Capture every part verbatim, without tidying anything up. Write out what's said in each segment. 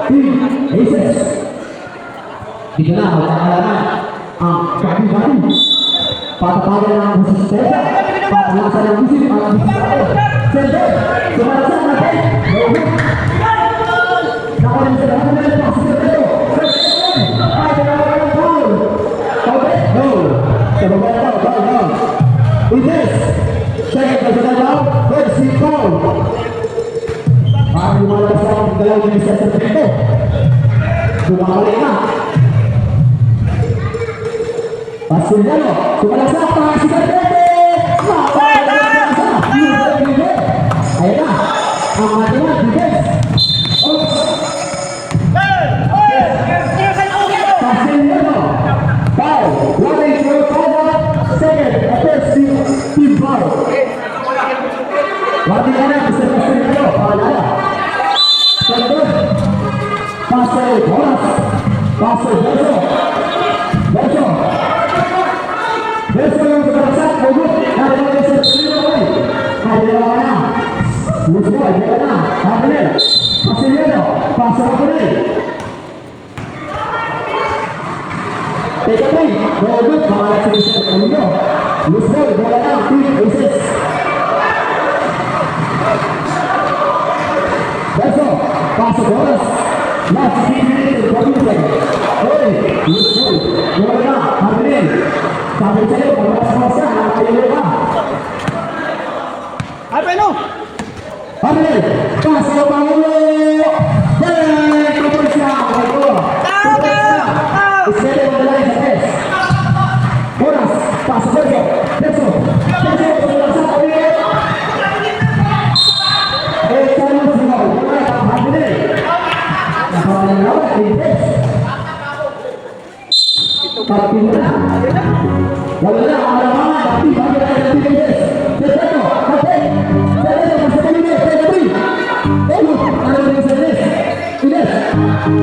Team Aces. Dito na, magkakalaban ang bati-bati. Patatagan ng resistensya, patalasan ng isip at disiplina. Sender, sumaragsak na tayo. Nakuha sa lahat ng mga pasok sa tayo. Ay, kailangan ng foul. Foul, foul. Sa baba na, foul, foul. Aces. Second personal foul. First team foul. Parang lumalabas na ang galaw ni Mister Serpento. Bumabalik na. Castellano, sumalagsak pa si Serpento! Ayan na, ang matiwag defense. Oops. Castellano, foul. One eight zero foul. Second, a first team, team foul. Guardia na, Mister Castellano, paalala. Sandot. Pase, Boras. Pase, Verso. Verso. Verso yung sumaragsak, ugot. Narinig ni Sir Sino, oy. Narinig na. Mismo, ito na. Abner. Castellano. Pase, Abner. Teka, pre. Robert, pangalan si Mister Camilo. Luzon, bola na, Team Aces. Verso, pasok, Boras. Last sixteen minutes, Robinson. Oy, Luzon, bola na, Arnel. Sabi sa'yo, magbasa-basa, nakakailo ka. Ay, pero! Arnel, pasa sa Pangulo! Hey, Kapulisan! Pangulo! Kapulisan! Steady on the line sa test. Boras, pasa sa Perso. Perso! Perso! Perso! Eh, Carlos, wala, wala, Arnel. Ang pangalan naman, Perso. Kapila. Wala na, wala na, kapila, kapila, kapila, yes. Perfecto, kapila. Perfecto, pasa pa rin, perfecto. Ayun, ano ba yung sa Ines? Ines.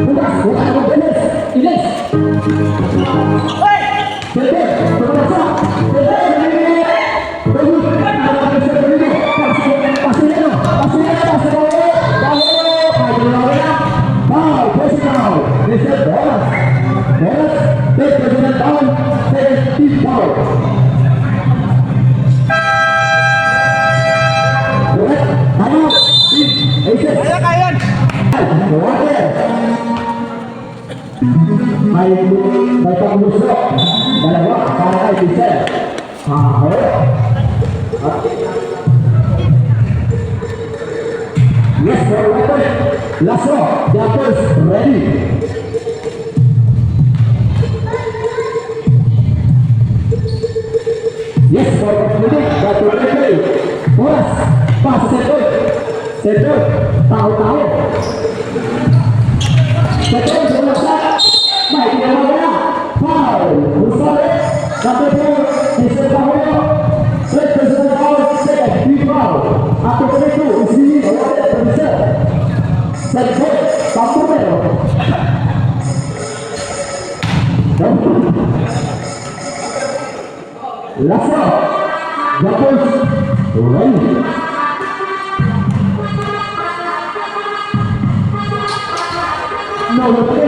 Bukas, wala na, Ines. Ines. Perfecto, pasa. Perfecto, kapila. Kaya, kaya. May, may paglusok. Dalawa, para kay Vicente. Aho. Yes, for weapon. Lasso. Jackals, ready. Yes, for weapon. Jackals, ready. Boras. Pass, Vicente. Sentro, tao-tao. Sentro, bola sa, may tinawag na. Foul. Gonzalez, number four, Mister Pahulo. Red personal foul, second, team foul. After twenty-two, is being awarded for the set. Sentro, top numero. Last round. Jackals, ready. No, no, no, no.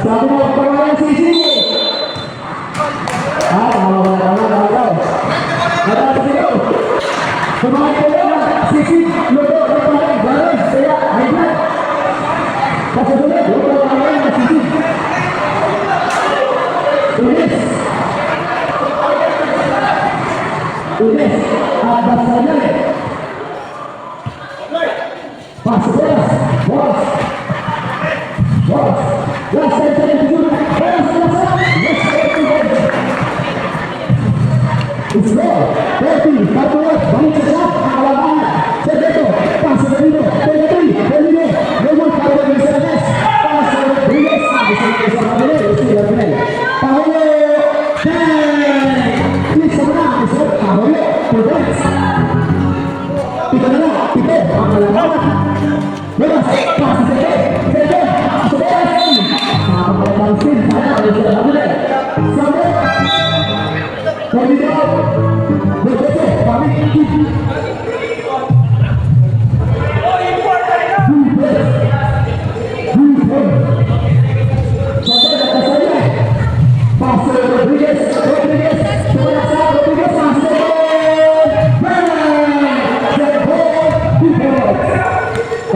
Sabi mo, pangalan si Sisi. Ah, tama, tama, tama, tama, tama. Mataas ito. Kumain ko na. Sisig, luto, luto, galing, kaya, ay na. Kasunod, luto, galing, sisig. Ilis. Ilis. At basta yan eh. Pass, bolas, bolas. Bolas. Last time, time to shoot. Bolas, bolas, bolas. Yes, yes, yes. Score. Thirty, Tatuat, balik sa shot. Ang kalabanan. Sergio, pass sa Danilo. Twenty-three, Danilo. Raymond, para kay Fernandez. Pass sa Rodriguez. Ah, isa na, isa na, Rodriguez. Isa na, Rodriguez. Pahulo. Ten. Please, sa mga, isa, Pahulo. Two points. Pito na lang, pito ang mananawat. Bukas, pasa sa Ted. Ted, pasa sa Ted. Nakapagpapang sin, sana, ay sa Ted. Sa Ted,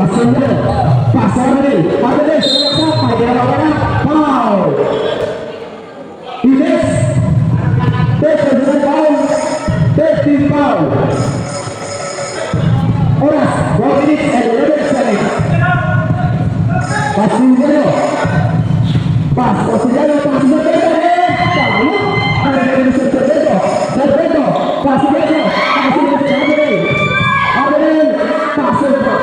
Paso na rin. Paso na rin. Foul. Ines. Third personal foul. Thirteen foul. Oras, four minutes and eleven seconds. Pasilya nyo. Pas, pasilya nyo, pas, pasilya nyo. Tama. Ano na yung sa Sergio? Sergio, pasilya nyo. Pasilya nyo, Abel. Abel, pasilya nyo.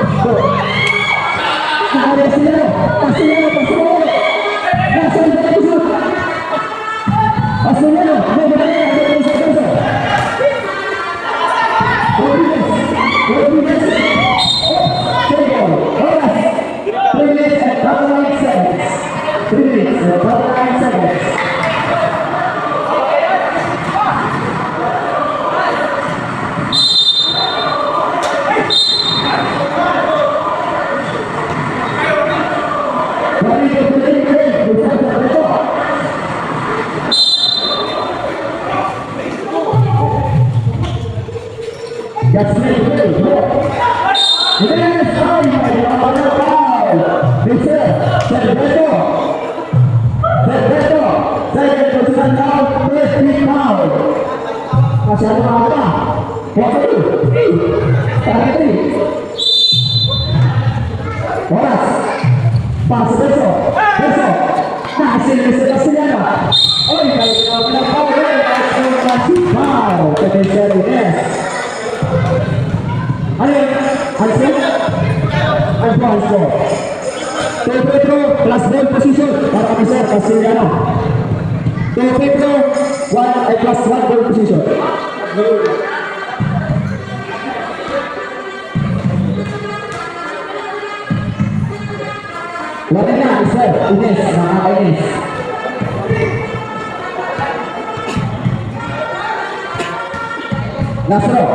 Pasilya nyo, pasilya nyo. Nasa yung Masyado na ata. What to do? Target eh. Oras. Paso, Beso. Beso. Nakasilip sa Castellano. Oy, may mga pinagpapalala. Wow! Potential, yes. Ano yun? Ano yun? Ano yun? Two Petro, plus ball position. Para kami, sir, Castellano. Two Petro, one, ay, plus one ball position. Wala na, sir. Ines, nakakainis. Last throw.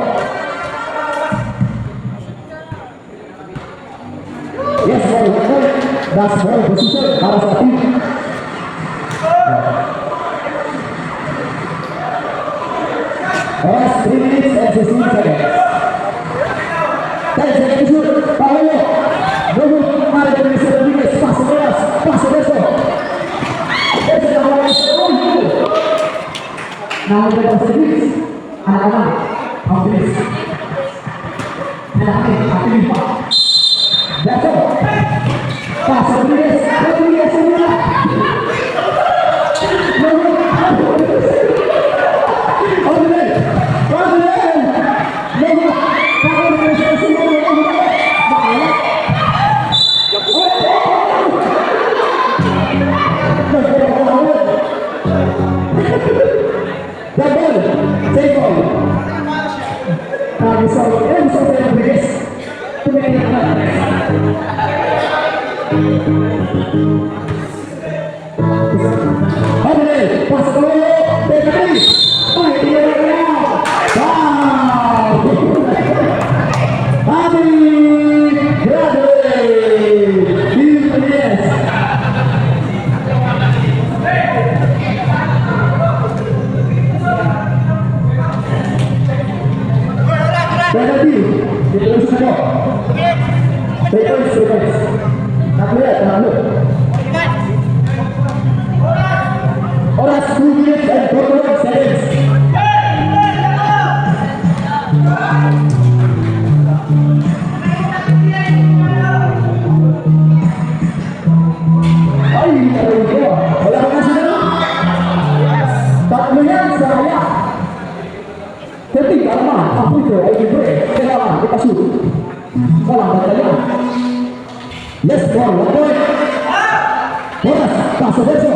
Yes, ball, ball. Last ball, position para sa team. Oras, three minutes and fifteen seconds. Ten seconds, shoot. Paulo. Lubog. Mario Luis Rodriguez. Paso, oras. Paso, Beso. Beso na, oras. Uy, uy. Nahulog ang service. Anak-anak. Ang bilis. Malaki, ang bilis pa. Beso. Paso, Rodriguez. Rodriguez, ang mga. Ang bilis. Ang bilis. Double. Take on. Sabi sa, eh, sa Rodriguez. Tumingin na. Padre, pasok ko, Petri! Ay, tira na! Wow! Happy graduate! Yes! Penalty! Ito yung susunod. Seconds, seconds. Tatlo yan, tatlo. Oras, two minutes and forty-one seconds. Ay, aray ko. Wala ka na sila. Tatlo yan, sayang. Pwede, tama. Ang punto ay libre. Kailangan ipashoot. Walang bantay yan. Yes, ball. One point. Oras. Paso, Beso.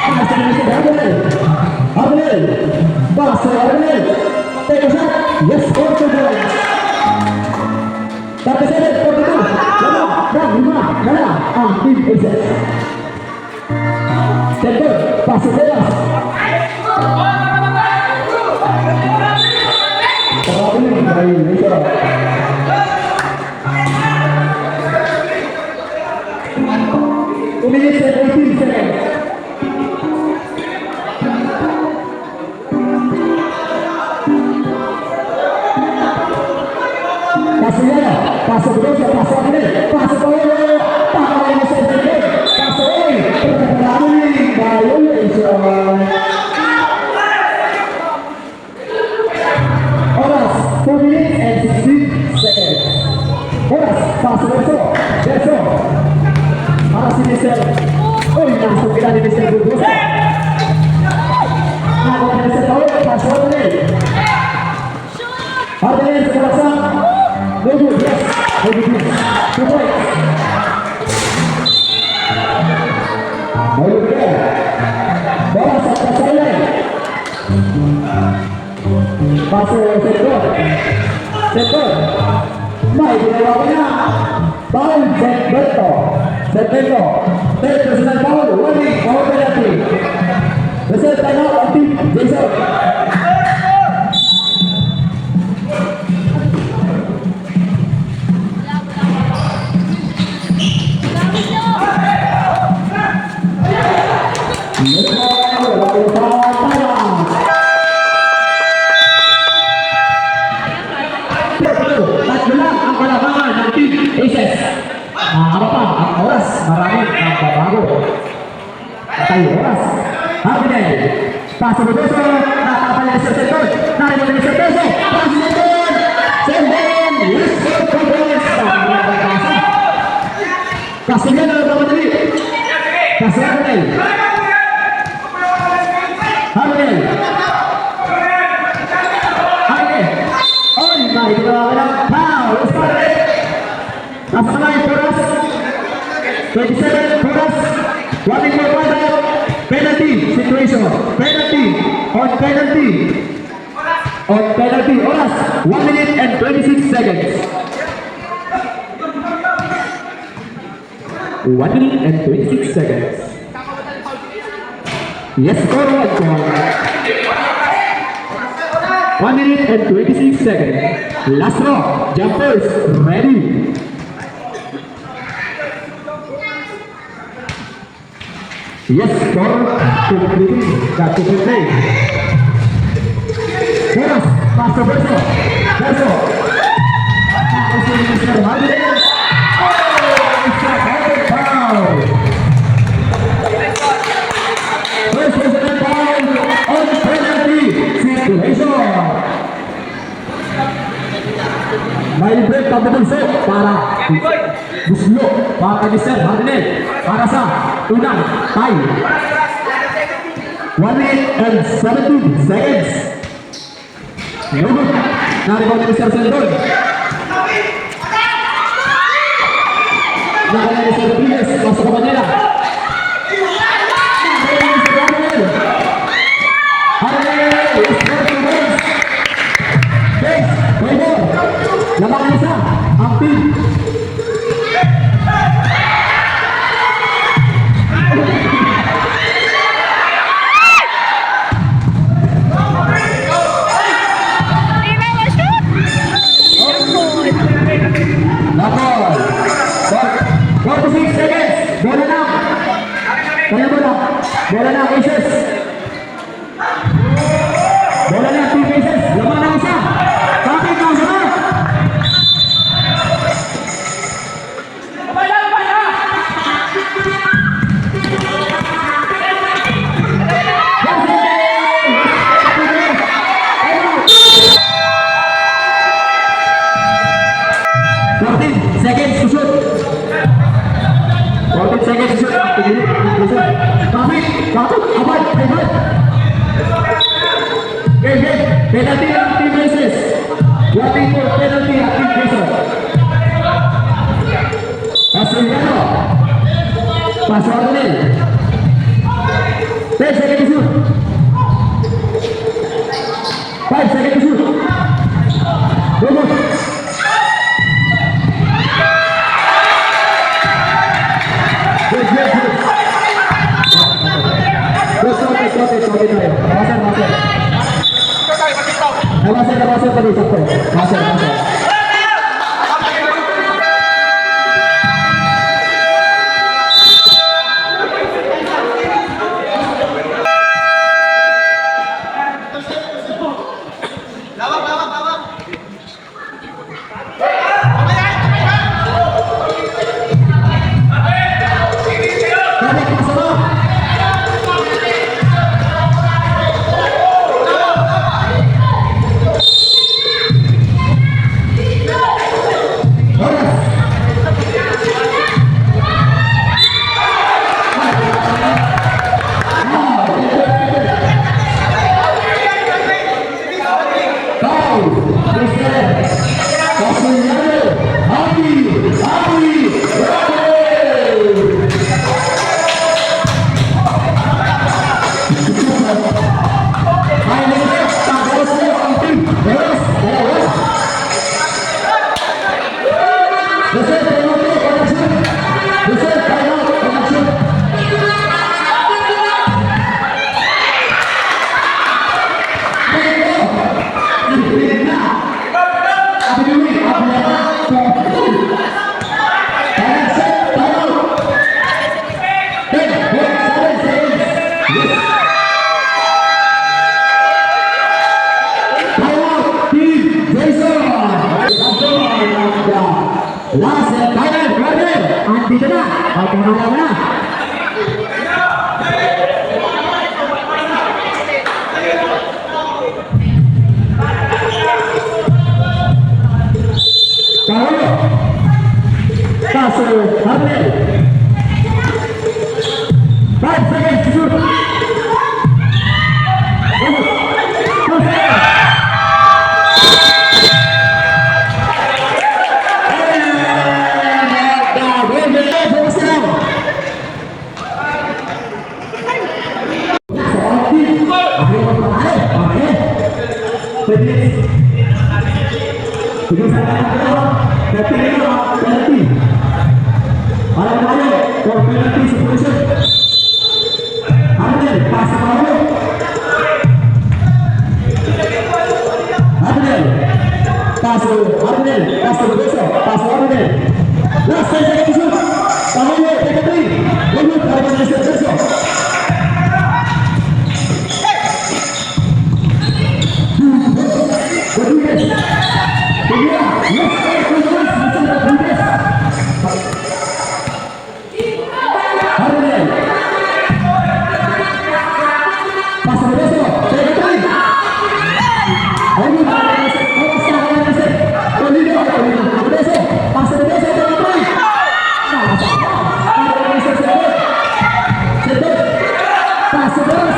Paso, Beso. Abnel. Abnel. Paso, Abnel. Take a shot. Yes, four to go. Thirty-seven, forty-two. Lima, lima, lima. Ang Team Aces. Center. Paso bolas. Traveling by Richard. Two minutes and eighteen seconds. Paso yan, paso Pedrosa, paso Aguilera, paso Paolo, tama na yung sa Aguilera, paso Oy, traveling violation. Oras, two minutes and sixteen seconds. Oras, paso Verso. Verso. Para si Mister Uy, nasukilan ni Mister Burgos. Nako na Mister Paolo, paso Aguilera. Ardenel sa Kalaksan. No good, yes. No good, yes. Two points. May lugar. Bola sa Pasailan. Paso, Sentor. Sentor. May ginawa ko na. Foul, Senberto. Senberto. Third personal foul. Warning. Foul penalty. Reserve timeout, active. Jason. Tatlo lang ang kalabangan ng Team Aces. Mahaba pa ang oras, marami ang babago. Patay oras. Hardinel. Paso Burgoso, natapal ni Mister Sentor. Naribot ni Mister Sentor. Paso Sentor. Sentor. Yes, Sentor. Sa mga pagkasa. Castellano, nagmamadali. Castellano, Hardinel. Hardinel. Hardinel. Oy, may ginawa ka na. Foul. Stop. Nasa kamay, Puras. Twenty-seven, Puras. One minute for five out. Penalty situation. Penalty. On penalty. On penalty. Oras, one minute and twenty-six seconds. One minute and twenty-six seconds. Yes, score, one point. One minute and twenty-six seconds. Last round. Jumpers, ready. Yes, score. Completing. Got to play. Buenas, Pastor Verso. Verso. Tapos yung Mister Martin. Oh, it's a headed foul. First personal foul on penalty situation. May break, pagbubulso para Buslo, para kay Mister Hardinel, para sa unang tie. One minute and seventeen seconds. Lubog. Naribot ni Mister Sendon. Naka ni Mister Pires. Pasok pa nila. Naribot ni Mister Gabriel. Arnel Esparto Reyes. Base, Trevor. Labanan isa. Ang team. Nakol. Forty-six seconds. Bola na. Kaya bola. Bola na, Aces. Bola na, Team Aces. Laban na isa. Kapit na sa mark. Fourteen seconds to shoot. Fourteen seconds to shoot. Kapit, kapit, abay, abay. Game, game. Penalty ang Team Aces. Waiting for penalty ang Team Quezon. Paso Hidano. Paso Arnel. Ten seconds to shoot. Five seconds to shoot. Go, go. Good, good, good. Passer na passer pa rin, sakto. Passer, passer. Last and final corner. Andito na. Pagkamala mo na. Paulo. Paso, Harnel. Five seconds to shoot. Arnel, pasa pa mo. Arnel. Paso, Arnel. Paso, Beso. Paso, Arnel. Last ten seconds to shoot. Pangulo, take a three. Good, good. Arnel, Beso. Rodriguez. Yes, yes, yes, yes. Arnel. Pasa Beso. Take a three. Ayun, Arnel, Beso. Pasa Beso. Take a three. Pasa Beso.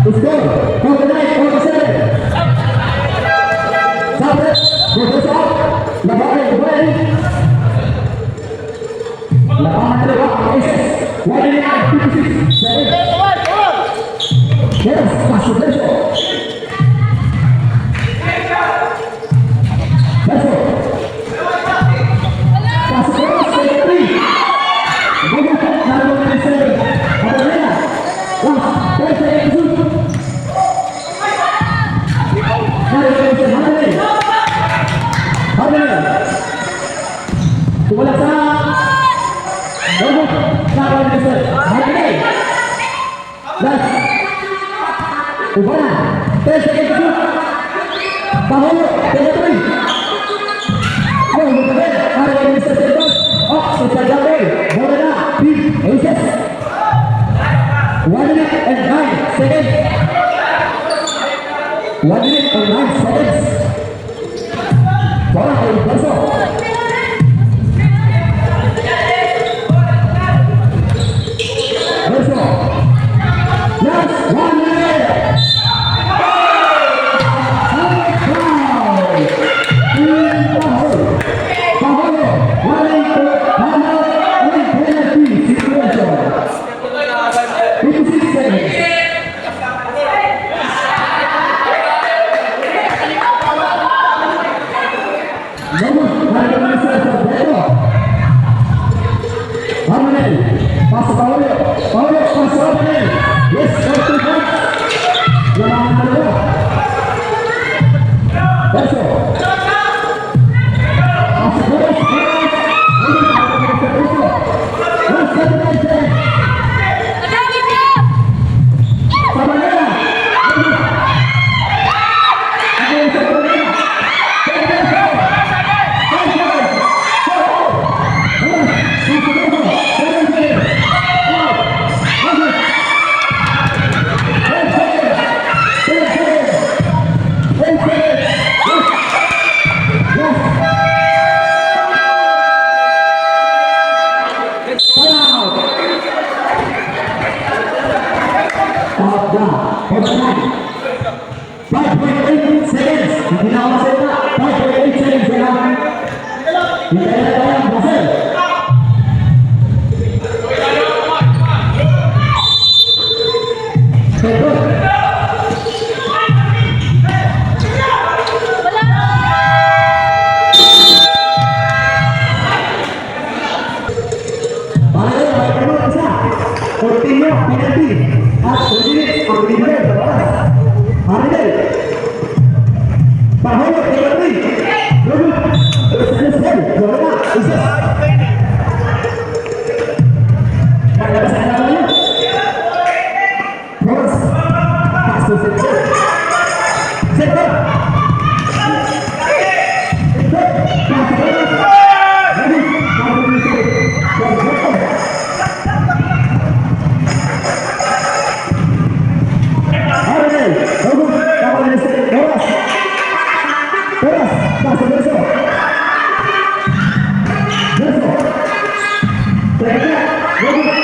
Score, forty-nine forty-seven. Sabit, Professor, Labay, Labay. Lapangan dalawa ang S S. Wala na ang fifty-six. Yes, paso, Beso. Beso. Paso, Beso, second three. Gugupo, narong na yung seven. Abang na yan. Last, ten seconds to shoot. Narong na yung seven. Harnel. Harnel. Tumulak sa Robot. Sa Robot. Harnel. Last. Ubanan. Ten seconds to shoot. Pahulo. Ten seconds. Oh, Robot. Harnel, Mister Santos. Oh, Mister Gabriel. Bola na. Big Aces. One minute and nine seconds. One minute and nine seconds. Bola kay Verso. Verso. Last one minute. Foul. Foul. Foul. One minute. Foul. One penalty situation. Fifty-six seconds. Vamos, Five point eight seconds. Hindi na ako masalita. Five point eight seconds na lang. Hintay na tayo, Brazil. Pedro. Para kayo, para kayo, isa. Coutinho, penalty. At two minutes ang binibigay sa oras. Marinel. Pahulog kay Rodri. Rodri. Isa, isa, isa. Wala na. Isa. Palabas ang laban niya. Cross. Paso, sector. Sector. Sector. Paso, sector. Ready. Paso, sector. Arnel. Hugot. Paso, sector. Cross. Cross. Paso, sector. Verso. Teka, Robert.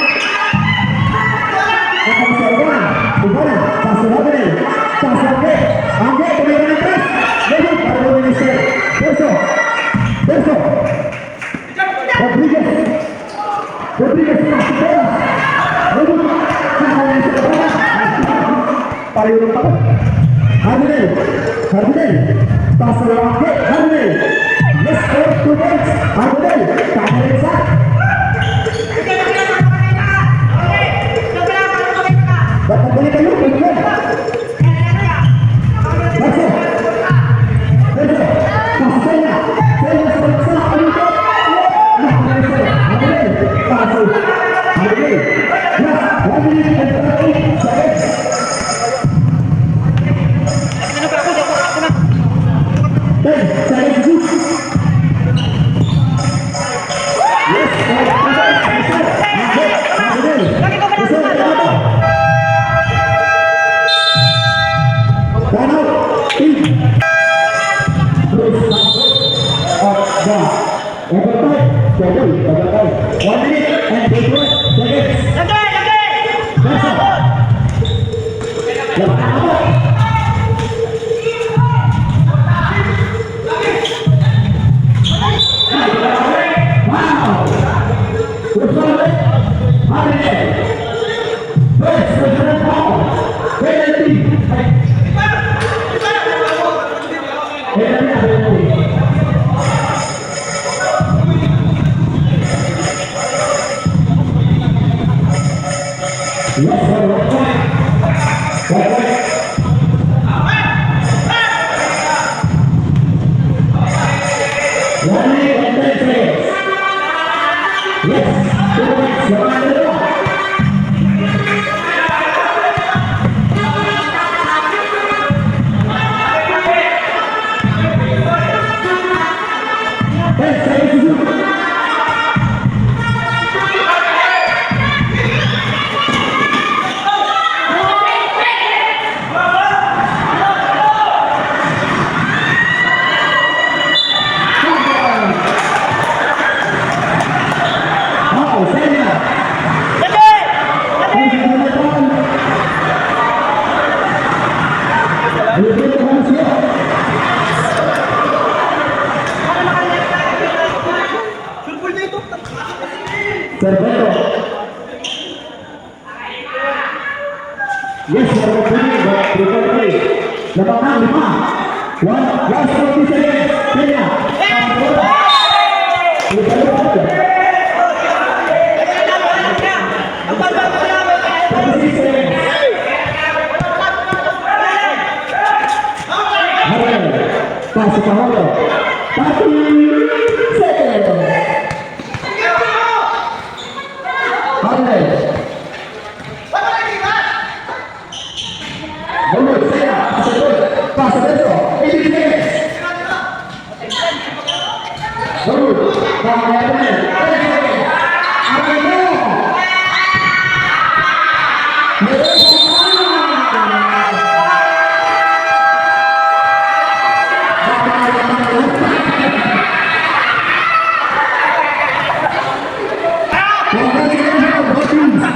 Ang sa ubanan. Ubanan. Paso Robert. Paso Angge. Angge, tumira ng tres. Robert, para sa Minister. Verso. Verso. Rodriguez. Rodriguez, paso. Robert. Nasa Minister. Payo ng pako. Hardinel. Hardinel. Paso lang ako. Hardinel. Let's go to bench. Hardinel. Kakarin sa. Ba't nagbalik kayo? Ba't nagbalik? Paso. Paso. Paso sa kanya. Sa kanya, sa kanya, sa kanya. Hardinel. Paso. Hardinel. Last one minute and thirty seconds. Overtime. Double, overtime. One minute and twenty-one seconds. Lagi, lagi! Verso. Laban ako. Wow! Usual, Hardinel. First, personal foul. Penalty. Penalty, penalty. Perfecto. Yes, meron po yun. Prepare play. Labang na, lima. One, last forty seconds. Kenya. Thirty-six seconds. Harrell. Paso pa Harrell. Thirty seconds. Harrell. Bulog, saya, paso, paso dito. Ibigay. Bulog, kaya pa yan. Aray mo! Meron pa! Congratulations, Bossing!